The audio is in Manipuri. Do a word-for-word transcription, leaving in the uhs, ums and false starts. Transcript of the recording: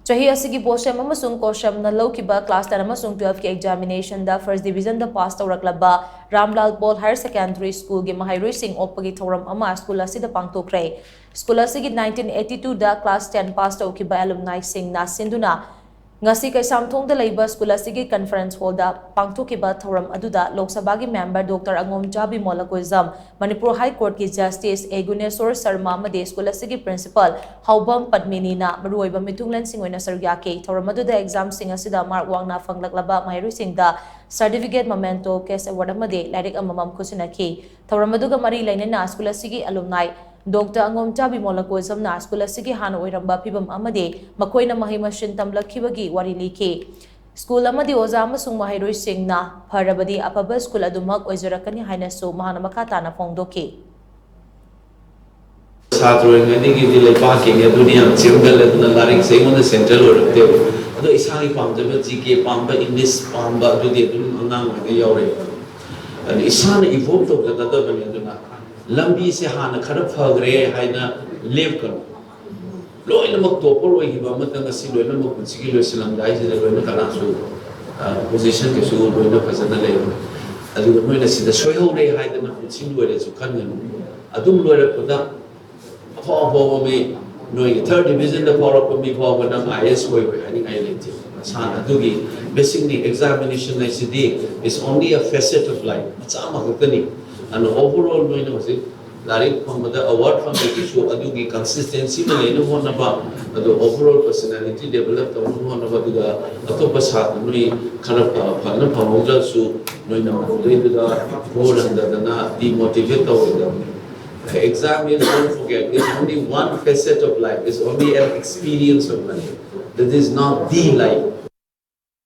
ꯆꯍꯤ ꯑꯁꯤꯒꯤ BOSEM ꯑꯃꯁꯨꯡ COHSEMꯅ ꯂꯧꯈꯤꯕ class ten ꯑꯃꯁꯨꯡ twelveꯀꯤ examinationꯗ first divisionꯗ pass ꯇꯧꯔꯛꯂꯕ ꯔꯥꯝꯂꯥꯜ ꯄꯣꯜ Higher Secondary Schoolꯒꯤ ꯃꯍꯩꯔꯣꯏꯁꯤꯡ ꯑꯣꯛꯄꯒꯤ ꯊꯧꯔꯝ ꯑꯃ school ꯑꯁꯤꯗ ꯄꯥꯡꯊꯣꯛꯈ꯭ꯔꯦ꯫ School ꯑꯁꯤꯒꯤ nineteen eighty twoꯗ class ten pass ꯇꯧꯈꯤꯕ alumniꯁꯤꯡꯅ ꯁꯤꯟꯗꯨꯅ ꯉꯁꯤ ꯀꯩꯁꯥꯝꯊꯣꯡꯗ ꯂꯩꯕ school ꯑꯁꯤꯒꯤ conference hallꯗ ꯄꯥꯡꯊꯣꯛꯈꯤꯕ ꯊꯧꯔꯝ ꯑꯗꯨꯗ ꯂꯣꯛ ꯁꯚꯥꯒꯤ member Doctor ꯑꯉꯣꯝꯆꯥ ꯕꯤꯃꯣꯂ ꯀꯣꯏꯖꯝ, Manipur High Courtꯀꯤ Justice A Guneshor Sharma ꯑꯃꯗꯤ school ꯑꯁꯤꯒꯤ principal ꯍꯥꯎꯕꯝ ꯄꯗꯃꯤꯅꯤꯅ ꯃꯔꯨꯑꯣꯏꯕ ꯃꯤꯊꯨꯡꯂꯦꯟꯁꯤꯡ ꯑꯣꯏꯅ ꯁꯔꯨꯛ ꯌꯥꯈꯤ꯫ ꯊꯧꯔꯝ ꯑꯗꯨꯗ examꯁꯤꯡ ꯑꯁꯤꯗ mark ꯋꯥꯡꯅ ꯐꯪꯂꯛꯂꯕ ꯃꯍꯩꯔꯣꯏꯁꯤꯡꯗ certificate, memento, cash award ꯑꯃꯗꯤ ꯂꯥꯏꯔꯤꯛ ꯑꯃꯃꯝ ꯈꯨꯠꯁꯤꯟꯅꯈꯤ꯫ ꯊꯧꯔꯝ ꯑꯗꯨꯒ ꯃꯔꯤ ꯂꯩꯅꯅ school ꯑꯁꯤꯒꯤ alumni Doctor ꯑꯉꯣꯝꯆꯥ ꯕꯤꯃꯣꯂ ꯀꯣꯏꯖꯝꯅ school ꯑꯁꯤꯒꯤ ꯍꯥꯟꯅ ꯑꯣꯏꯔꯝꯕ ꯐꯤꯕꯝ ꯑꯃꯗꯤ ꯃꯈꯣꯏꯅ ꯃꯍꯩ ꯃꯁꯤꯡ ꯇꯝꯂꯛꯈꯤꯕꯒꯤ ꯋꯥꯔꯤ ꯂꯤꯈꯤ꯫ School ꯑꯃꯗꯤ ꯑꯣꯖꯥ ꯑꯃꯁꯨꯡ ꯃꯍꯩꯔꯣꯏꯁꯤꯡꯅ ꯐꯔꯕꯗꯤ ꯑꯐꯕ school ꯑꯗꯨꯃꯛ ꯑꯣꯏꯖꯔꯛꯀꯅꯤ ꯍꯥꯏꯅꯁꯨ ꯃꯍꯥꯛꯅ ꯃꯈꯥ ꯇꯥꯅ ꯐꯣꯡꯗꯣꯛꯈꯤ꯫ ꯁꯥꯇ꯭ꯔ ꯑꯣꯏꯔꯤꯉꯩꯗꯒꯤꯗꯤ ꯂꯩꯄꯥꯛꯀꯤꯅꯤ ꯑꯗꯨꯅꯤ ꯌꯥꯝ ꯆꯦꯝꯒꯜꯂꯦ, ꯑꯗꯨꯅ ꯂꯥꯏꯔꯤꯛꯁꯦ ꯑꯩꯉꯣꯟꯗ central ꯑꯣꯏꯔꯛꯇꯦꯕ꯫ ꯑꯗꯣ ꯏꯁꯥꯒꯤ ꯄꯥꯝꯖꯕ, GK ꯄꯥꯝꯕ, English ꯄꯥꯝꯕ, ꯑꯗꯨꯗꯤ ꯑꯗꯨꯝ ꯑꯉꯥꯡ ꯑꯣꯏꯔꯤꯉꯩꯗ ꯌꯥꯎꯔꯛꯑꯦꯕ꯫ ꯑꯗꯨ ꯏꯁꯥꯅ evolve ꯇꯧꯖꯒꯗꯕꯅꯤ꯫ ꯑꯗꯨꯅ ꯂꯝꯕꯤꯁꯦ ꯍꯥꯟꯅ ꯈꯔ ꯐꯈ꯭ꯔꯦ ꯍꯥꯏꯅ ꯂꯦꯞꯀꯅꯨ꯫ ꯂꯣꯏꯅꯃꯛ topper ꯑꯣꯏꯈꯤꯕ ꯑꯃꯇ ꯉꯁꯤ ꯂꯣꯏꯅꯃꯛ ꯄꯨꯟꯁꯤꯒꯤ ꯂꯣꯏꯁꯤꯜꯂꯝꯗꯥꯏꯁꯤꯗ ꯂꯣꯏꯅ ꯀꯅꯥꯁꯨ, ꯑ, position ꯀꯩꯁꯨ ꯂꯣꯏꯅ ꯐꯖꯅ ꯂꯩꯔꯣꯏ꯫ ꯑꯗꯨꯒ ꯅꯣꯏꯅ ꯁꯤꯗ ꯁꯣꯏꯍꯧꯔꯦ ꯍꯥꯏꯗꯅ ꯄꯨꯟꯁꯤ ꯂꯣꯏꯔꯦꯁꯨ ꯈꯟꯒꯅꯨ꯫ ꯑꯗꯨꯝ ꯂꯣꯏꯔꯛꯄꯗ ꯑꯐꯥꯎ ꯑꯐꯥꯎꯕ ꯃꯤ, ꯅꯣꯏꯒꯤ third divisionꯗ ꯐꯥꯎꯔꯛꯄ ꯃꯤ ꯐꯥꯎꯕ ꯅꯪ IAS ꯑꯣꯏꯔꯣꯏ ꯍꯥꯏꯅꯤꯡꯉꯥꯏ ꯂꯩꯇꯦ꯫ ꯃꯁꯥꯅ ꯑꯗꯨꯒꯤ basic need examination ꯍꯥꯏꯁꯤꯗꯤ is only a facet of life, ꯃꯆꯥ ꯑꯃꯈꯛꯇꯅꯤ꯫ ꯑꯗꯨꯅ overall ꯅꯣꯏꯅ ꯍꯧꯖꯤꯛ ꯂꯥꯏꯔꯤꯛ ꯐꯪꯕꯗ award ꯐꯪꯕꯒꯤꯁꯨ ꯑꯗꯨꯒꯤ consistency ꯑꯃ ꯂꯩꯅꯕ ꯍꯣꯠꯅꯕ, ꯑꯗꯨ overall personality develop ꯇꯧꯅꯕ ꯍꯣꯠꯅꯕ, ꯑꯗꯨꯒ ꯑꯇꯣꯞꯄ ꯁꯥꯇ꯭ꯔ ꯅꯣꯏ ꯈꯔ ꯐ-, ꯐꯅ ꯐꯪꯍꯧꯗ꯭ꯔꯁꯨ ꯅꯣꯏꯅ ꯃꯗꯨꯗꯩꯗꯨꯗ ꯕꯣꯔ ꯍꯟꯊꯗꯅ demotivate ꯇꯧꯔꯣꯏꯗꯕꯅꯤ꯫ Exam is, don't forget, is only one facet of life, is only an experience of life. That is not the life.